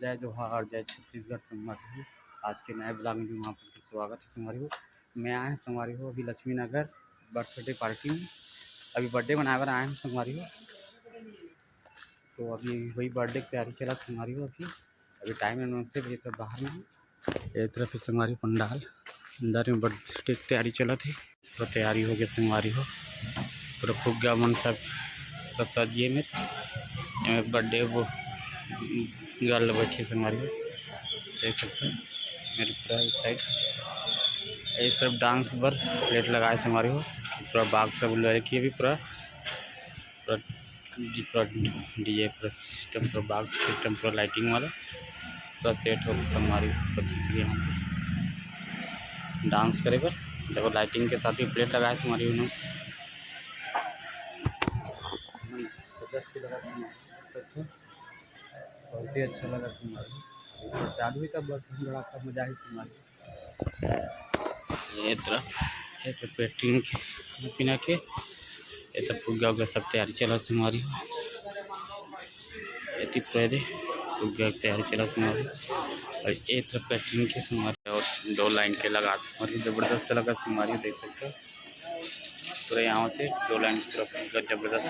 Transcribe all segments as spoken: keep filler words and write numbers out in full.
जय जोहार, जय छत्तीसगढ़ संगवारी हो। आज के नए vlog में भी आप सबके स्वागत है संगवारी हो। मैं आए हंव संगवारी हो अभी लक्ष्मी नगर birthday party में, अभी birthday मनाए बर आए हंव संगवारी हो। तो अभी वही birthday की तैयारी चलत संगवारी हो। अभी अभी time है नौ से बजे तक बाहर में। ये तरफ है संगवारी पंडाल, अंदर में birthday की तैयारी चलत है। पूरा तैयारी हो गया संगवारी हो, पूरा फुग्गा मन सब पूरा सज गए मेर। एमे birthday वो girl बैठी संगवारी हो, देख सकते हो मेरे पूरा इस side। ये सब dance बर plate लगाए संगवारी हो, पूरा box सब लगे कि अभी पूरा पूरा डी-, पूरा DJ पूरा system, पूरा box system, पूरा lighting वाला पूरा set हो गया संगवारी हो। यहाँ पे dance करे बर देखो lighting के साथ ही plate लगाए संगवारी हो। बहुत ही अच्छा लगा संगवारी हो। तो चालू ही तब बड़ा मजा ही संगवारी हो। ये तरफ, ये तरफ catering के खाना पीना के, ये तरफ फुग्गा उग्गा सब तैयारी चलत संगवारी हो। ये तरफ पूरा दे फुग्गा के तैयारी चलत संगवारी हो। और ये तरफ catering के संगवारी हो, और दो line के लगा संगवारी हो, जबरदस्त लगा संगवारी हो, देख सकते हो। पूरा यहाँ से दो line की तरफ फुग्गा जबरदस्त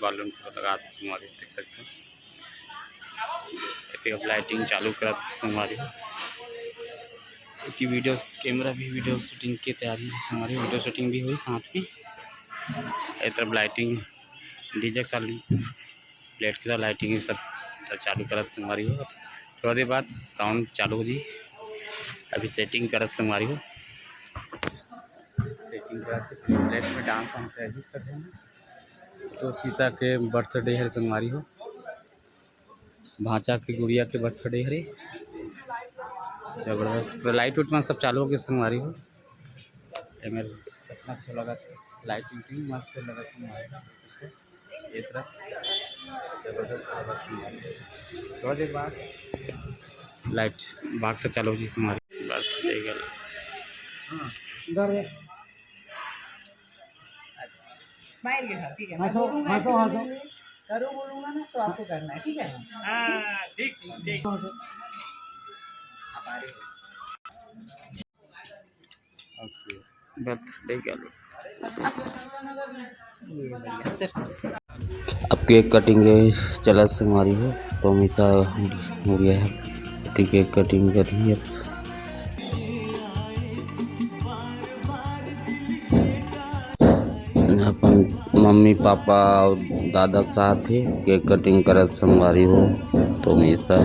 balloon पूरा लगा संगवारी हो, देख सकते हो। ये तरफ lighting चालू करत संगवारी हो, क्योंकि video camera भी video shooting की तैयारी है संगवारी, video shooting भी हुई साथ में। ये तरफ lighting DJ के साथ plate के साथ lighting सब चालू करत संगवारी हो। थोड़ा देर बाद sound चालू हो जी, अभी setting करत संगवारी हो। Setting करत plate में dance वांस है जी सब है। तो सीता के birthday है संगवारी हो, भांचा के गुड़िया के birthday हरे। जबरदस्त पूरा light उट मन सब चालू हो गए संगवारी हो। एमे कितना अच्छा लगा, light उटिंग मस्त लगा संगवारी हो। ये तरफ जबरदस्त लगा संगवारी हो। थोड़ा देर बाद light box से चालू हो जी संगवारी। Birthday girl। हाँ, इधर है। Smile के साथ, ठीक है? मैं हंसो, बोलूंगा, हंसो, ऐसे हंसो। बोलूंगी, करो बोलूंगा ना, तो आपको करना है, ठीक है? हाँ, ठीक, ठीक, ठीक। हंसो, हंसो। आप आ रहे हो। OK। Birthday girl। अब cake cutting के चलत संगवारी हो, तो हमेशा हो गया है, अति cake cutting कर रही है। अपन मम्मी पापा और दादा के साथ ही cake cutting करत संगवारी हो, तो हमेशा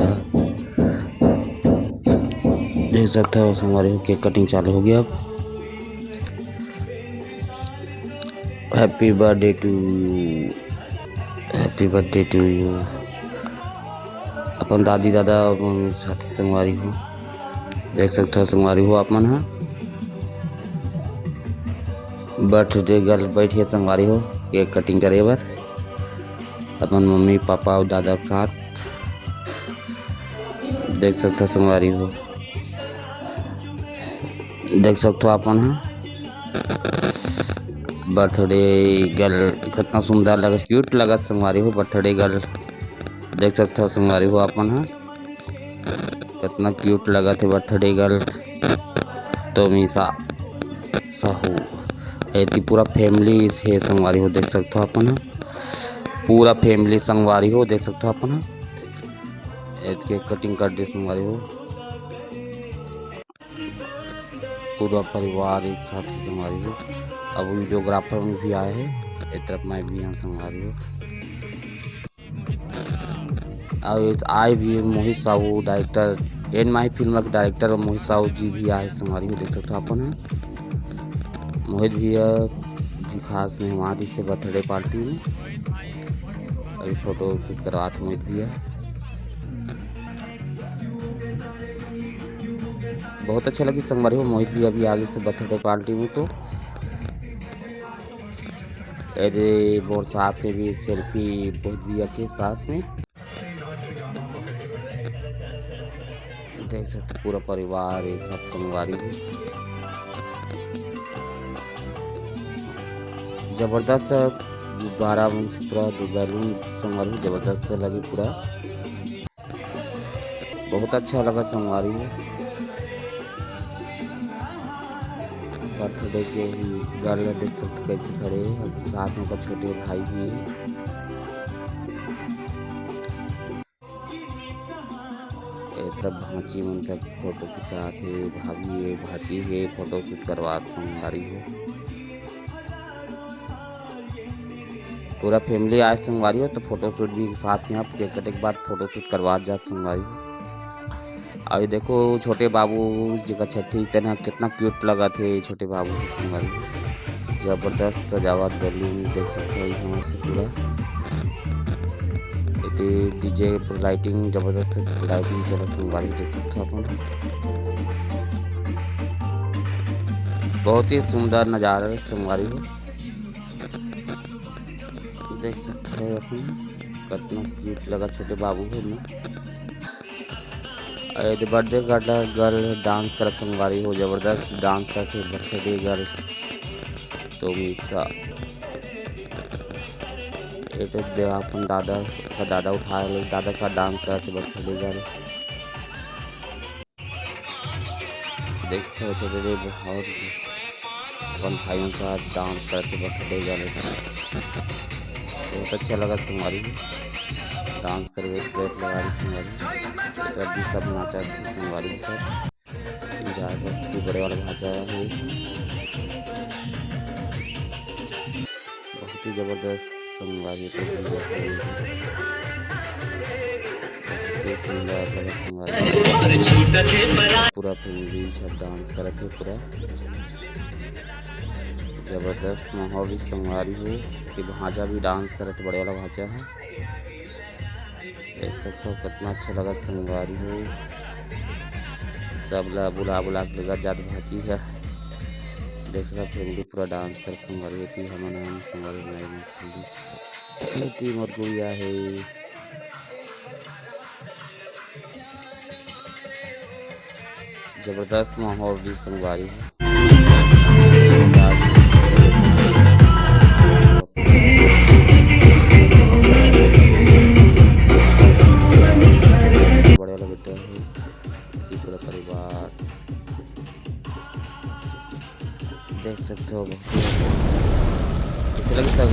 देख सकते हो संगवारी हो, cake cutting चालू हो गया। अब Happy birthday to you, happy birthday to you। अपन दादी दादा, अपन साथी संगवारी हो, देख सकते हो संगवारी हो आप मन ह। Birthday girl बैठी है संगवारी हो cake cutting करे बर अपन मम्मी पापा और दादा के साथ। देख सकते हो संगवारी हो, देख सकते हो अपन ह। Birthday girl कितना सुंदर लगत, cute लगत संगवारी हो birthday girl। देख सकते हो संगवारी हो अपन ह, कितना cute लगत है birthday girl। तो मीसा साहू, एती पूरा family हे संगवारी हो, देख सकते हो अपन ह, पूरा family संगवारी हो, देख सकते हो अपन ह। एती cake cutting कर दे संगवारी हो। पूरा परिवार एक साथ ही संगवारी हो। अब videographer में भी आए हैं, ए तरफ मैं भी यहाँ संगवारी हो। और एक आए भी मोहित साहू director, एन माही फिल्म के director मोहित साहू जी भी आए संगवारी हो, देख सकते हो अपन ह। मोहित भैया भी खास मेहमान इस birthday party में, अभी photo shoot करवात मोहित भैया। बहुत अच्छा लगी संगवारी हो, मोहित भैया भी आगे से birthday party में। तो अरे मोर साथ में भी selfie मोहित भैया के साथ में। देख सकते पूरा परिवार एक साथ संगवारी हो। जबरदस्त गुब्बारा मन से पूरा दो balloon संगवारी हो, जबरदस्त लगी पूरा। बहुत अच्छा लगा संगवारी हो। बर्थडे के गर्ल देख सकते कैसे खड़े हे, साथ में ओकर छोटे भाई भी हे। ए, सब भांची मन सब फोटो खिंचात हे, भाभी हे, भांची हे, फोटो शूट करवात संगवारी हो। पूरा फैमिली आए संगवारी हो, तो फोटो शूट भी साथ में आप केक कटे के बाद फोटो शूट करवात जात संगवारी हो। अउ ये देखो छोटे बाबू जी का छठी तना कितना क्यूट लगत हे छोटे बाबू संगवारी हो। जबरदस्त सजावट बैलून देख सकते हो यहाँ से पूरा। एती डीजे पूरा लाइटिंग जबरदस्त लाइटिंग चलत संगवारी देख सकते हो अपन। बहुत ही सुंदर नजारा हे संगवारी हो। देख सकते हो अपन कितना क्यूट लगा छोटे बाबू हे ना। अरे तो बर्थडे गर्ल गर्ल डांस करत संगवारी हो, जबरदस्त डांस करत हे बर्थडे गर्ल। तो मिसा ए तो दे अपन दादा का दादा उठाए ले दादा का डांस करत हे बर्थडे गर्ल। देखते हो छोटे भाई बहुत अपन भाइयों का डांस करते बर्थडे गर्ल। बहुत अच्छा लगा तुम्हारी डांस करके प्लेट लगा रही तुम्हारी। जब भी सब नाचा तुम्हारी सब एंजॉय करते बड़े वाला भाजा है। बहुत ही जबरदस्त संगवारी को भी देखा है। बहुत ही सुंदर लगा संगवारी। पूरा फैमिली सब डांस करत हे पूरा। जबरदस्त माहौल हे संगवारी हो कि भांजा भी डांस करत हे, बड़े वाला भांजा हे। देख सकते हो कितना अच्छा लगा संगवारी हो, सब ला बुला बुला के लेकर जात भांजी हे। देख सकते हो फैमिली पूरा डांस करत संगवारी हो कि हमन हम संगवारी बनाए में फैमिली। एती मोर गुड़िया हे। जबरदस्त माहौल भी संगवारी हे। बड़े वाला बेटा हे, पूरा परिवार देख सकते हो। इतना भी सब